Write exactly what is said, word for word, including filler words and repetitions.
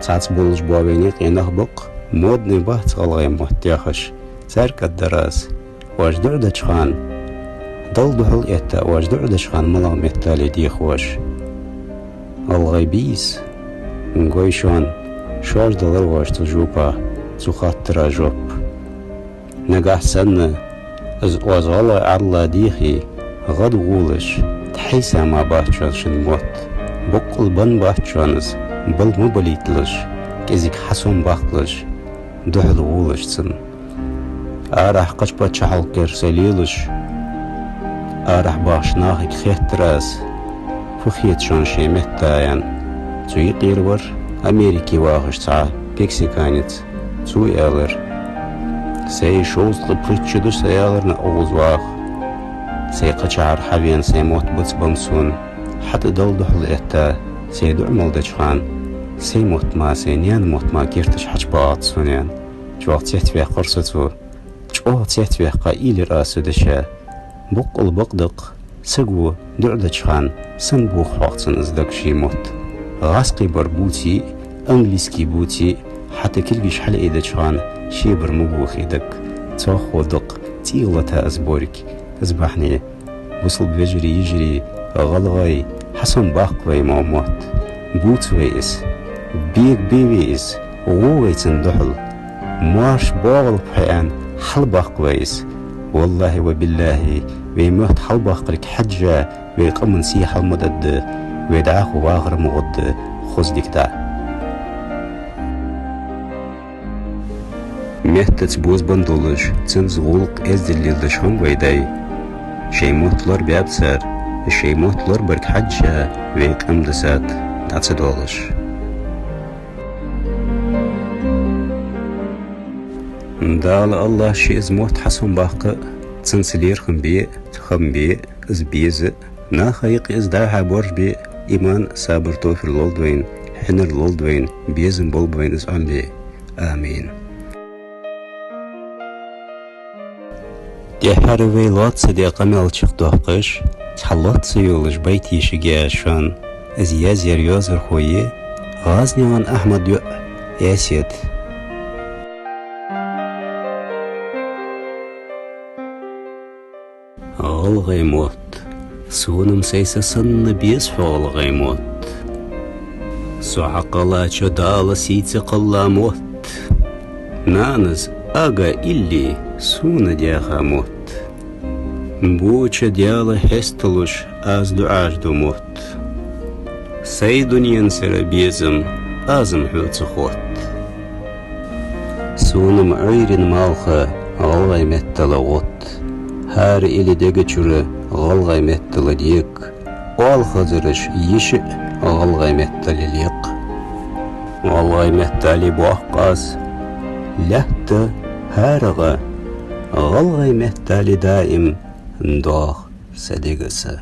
Цхьацца болаш бола вайна юкъе нах ба-кх, модный бац гӀалгӀай мотт дехаш. Царга кӀаддар аз. Оаш дуӀа деча хана, Далла духьал этта, оаш дуӀа деча хана малагӀа меттала дех оаш? ГӀалгӀай бийса. Гой шоана, шоаш далар оаш цу жопа, цу хаттара жоп. Нагахь санна из оаз гӀалгӀай Ӏалла дийхе, гӀадгӀолаш, тхьайса ма бац шоана шун мотт. Боккъал бан бац шоана из, бала ма балийталаш, кӀезига хьасомабаккхалаш, духьал гӀолаш цунна. Арахьа кхыча паччахьалкхера са лелаш, арахьа бахача нахага хеттар аз, фу хет шоана шоай метта, аьнна. Цу юкъера вар Америке вахаш цхьа мексиканец. Цо аьлар: «Сай шовзткъа пхийтта шу да са яларна укхаза ваха. Сай кхычахьара хьавена сай мотт бицбенна сона. ХӀаьта Далла духьал этта, сай дуӀа мел деча хана, сай мотт ма, сай наьна мотт ма керташ хьачубагӀац сона», — аьнна. ЧӀоагӀа цецваьккхар со цо. ЧӀоагӀа цецваьккха, уйла йир аз цу деша. Боккъал бакъ да-кх, саго дуӀа деча хана сенна бохаргбац цун из даг, ший мотт. ГӀазкхий бар бувце а, английский бувце а, хӀаьта кулгаш хьалъайдеча хана ший бар ма бохий даг. Цхьа хӀама да-кх цӀий лата из борг. Из бахьане, бусалба вежарий, йижарий, гӀалгӀай, хьасомабаккха вай мо-, мотт. Бувца вай из. Бегабе вай из. ГӀо вай цунна духьал. Моаршал боагӀалба хьо аьнна, хьалбаккха вай из. ВаллахӀи ва биллахӀи, вай мотт хьалбаккхарга хьежжа, вай къаман сий хьал ма дадда, вай дӀахо вахар ма гӀоргда, хоза дика дӀа. Меттаца бозбенна долаш, цунца гӀулакх, эздел леладеш хиннаб вай дай. Шоай мотт лорабаьб цар, шоай мотт лорабарга хьежжа, вай къам дисад дӀа ца доалаш. Дала АллахӀа ше из мотт хьасомабаккха а, цунца лерхӀам бе а, хам бе а, из беза а, наха юкъе из дӀа-хьа боаржабе а, иман, сабар, тофир лолда вайна, хьинар лолда вайна, безам болба вайна из Ӏомабе. Амин. ТӀеххьара вай лоаца даь къамаьл чакхдоаккхаш, цхьа лоаца йолаш байт йийшаргья аз шоана. Из язъяьр, йоазонхо я ГӀазневан Ахьмада йоӀ Эсет. ГӀалгӀай мотт. Сона-м сай са санна беза хьо, гӀалгӀай мотт. Со хьакхеллача Дала сий ца кхелла мотт. Нанас ага илли сона даьха мотт. Боча Даьла хьесталуш аз дуӀаш ду мотт. Сай дунен сера безам аз-м хьоца хотт. Сона-м Ӏуйрийна малх гӀалгӀай меттала гӀотт. ХӀара илли дега чура гӀалгӀай меттала дег, оалхазараш йиша а гӀалгӀай меттала лекх. ГӀалгӀай меттала боаккх аз лаьтта, хӀара гӀа гӀалгӀай меттала даим доагӀа са дегаса.